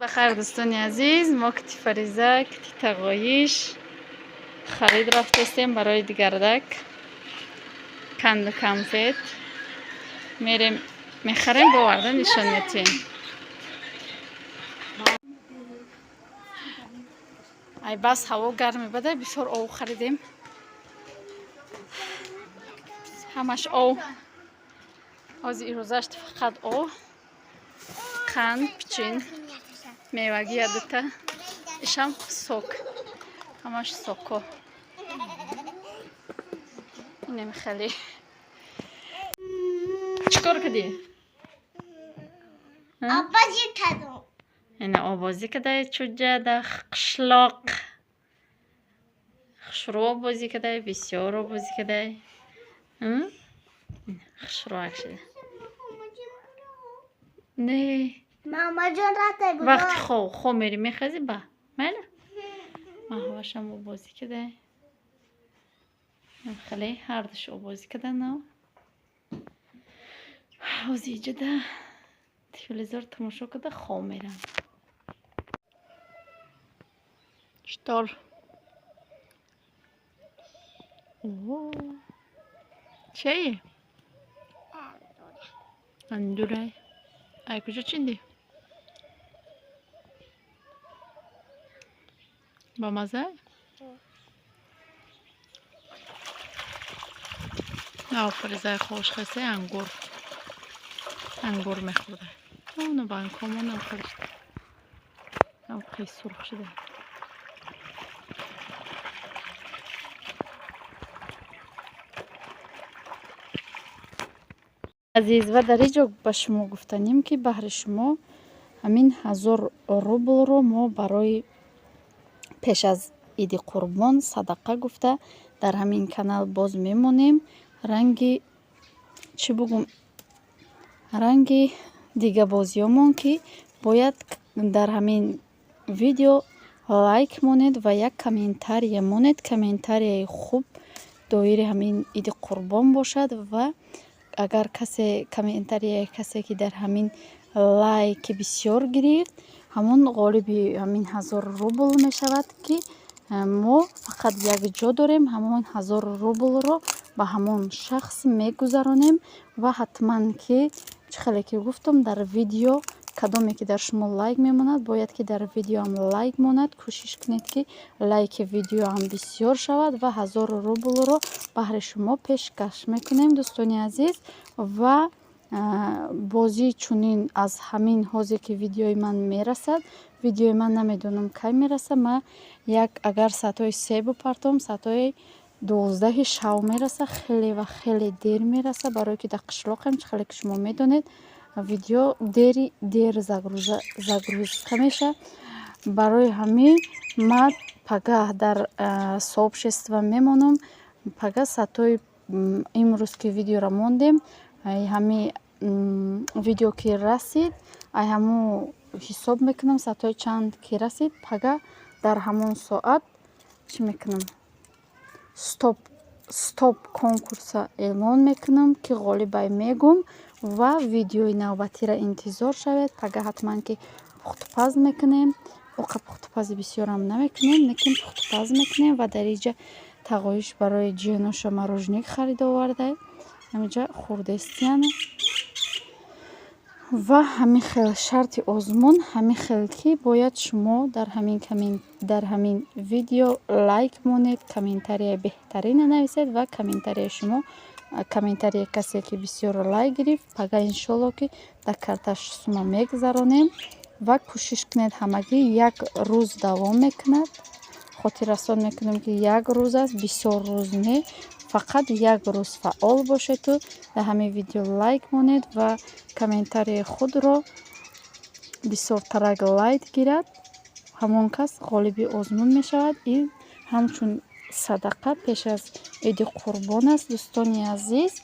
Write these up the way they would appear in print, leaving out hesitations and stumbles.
Бахайр, дӯстони азиз. Мо кити Фариза, кити тағоиш харид рафтестем барои дигардак. Канду конфет мерем, мехарем, боварда нишон метиҳем. Ай бас ҳаво гарм мебада, бисёр ов харидем, ҳамаш ов. Ҳозир ирӯзашт фақат ов, қанд, пичин, мевагӣ ядута, ишам сок, ҳамаш соко. Инем хеле. Чӣ кор кардӣ? Обозӣ кардам. Ина обозӣ кадай, чуҷа дар қишлоқ хушрӯ обозӣ кадай, бисёр обозӣ кадай, хушрӯак шуда. Не. Мамаҷон рафта буд. Вақти хоб мери, мехезӣ, ба майла. Маҳвашам обозӣ кадай, хеле ҳардуш обозӣ каданав. Ҳозир иҷода телевизор тамошо карда хоб мерам. Штор чие? Андурай. Ай куҷо чиндӣ? Бамаза? Фаризаи хош хесе ангур. Ангур мехӯрда. Оно банкомонам хеле шуда. Хеле сурх шуда. Азиз, ва дар ин ҷо ба шумо гуфтанем, ки баҳри шумо ҳамин 1000 рублро мо барои пеш аз Иди Қурбон садақа гуфта дар ҳамин канал боз мемонем. Ранги чӣ бугум, ранги дигабозиёмон, ки бояд дар ҳамин видео лайк монед ва як комментария монед. Комментарияи хуб доири ҳамин Иди Қурбон бошад. Ва агар касе комментарияи касе ки дар ҳамин лайки бисёр гирифт, ҳамон ғолиби ҳамин 1000 рубл мешавад, ки мо фақат як ҷо дорем. Ҳамон 1000 рублро ба ҳамон шахс мегузаронем. Ва ҳатман ки чӣ хеле ки гуфтам, дар видео кадоме ки дар шумо лайк мемонад, бояд ки дар видеоам лайк монад. Кӯшиш кунед, ки лайки видеоам бисёр шавад ва 1000 рублро баҳри шумо пешкаш мекунем, дӯстони азиз. Ва бозӣ чунин аз ҳамин ҳозе ки видеои ман мерасад, видеои ман намедонам кай мерасад. Ман як агар соатҳои се бупартом, соатҳои 12-и шав мераса, хеле ва хеле дер мераса, барое ки дар қишлоқем. Чӣ хеле ки шумо медонед, видео дери дер загрузка мешавад. Барои ҳамин ман пагаҳ дар сообщество мемонам. Пагаҳ соатҳои имрӯз ки видеоро мондем, ҳамин видео ки расид, ай ҳамун ҳисоб мекунам, соатҳои чанд ки расид, пагаҳ дар ҳамон соат чӣ мекунам? Стоп конкурса эълон мекунам, ки ғолибай мегӯм, ва видеои навбатиро интизор шавед. Пагаҳ ҳатман ки пухтупаз мекунем. Оқа пухтупази бисёрам намекунем, лекин пухтупаз мекунем. Ва дар инҷа тағоиш барои ҷиёноша мороженое харида оварда, ҳаминҷа хурдестиян. Ва ҳамин хел шарти озмун ҳамин хел, ки бояд шумо дар ҳамин видео лайк монед, комментарияи беҳтарина нависед. Ва комментарияи шумо, комментарияи касе ки бисёр лайк гирифт, пага иншолло ки дар карташ сума мегузаронем. Ва кӯшиш кунед, ҳамагӣ як рӯз давом мекунад. Хотиррасон мекунем, ки як рӯз аст, бисёр рӯз не, фақат як рӯз фаъол бошеду дар ҳамин видео лайк монед ва комментарияи худро бисёртарак лайк гирад, ҳамон кас ғолиби озмун мешавад. Ин ҳамчун садақа пеш аз Иди Қурбон аст, дӯстони азиз.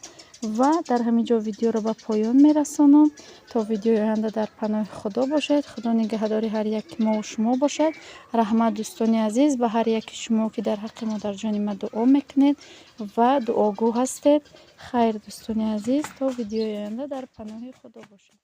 Ва дар ҳамин ҷо видеоро ба поён мерасонам. То видеои оянда дар паноҳи Худо бошед. Худо нигаҳдори ҳар яки мову шумо бошад. Раҳмат, дӯстони азиз, ба ҳар яки шумо, ки дар ҳаққи модарҷони ман дуо мекунед ва дуогӯ ҳастед. Хайр, дӯстони азиз, то видеои оянда дар паноҳи Худо бошед.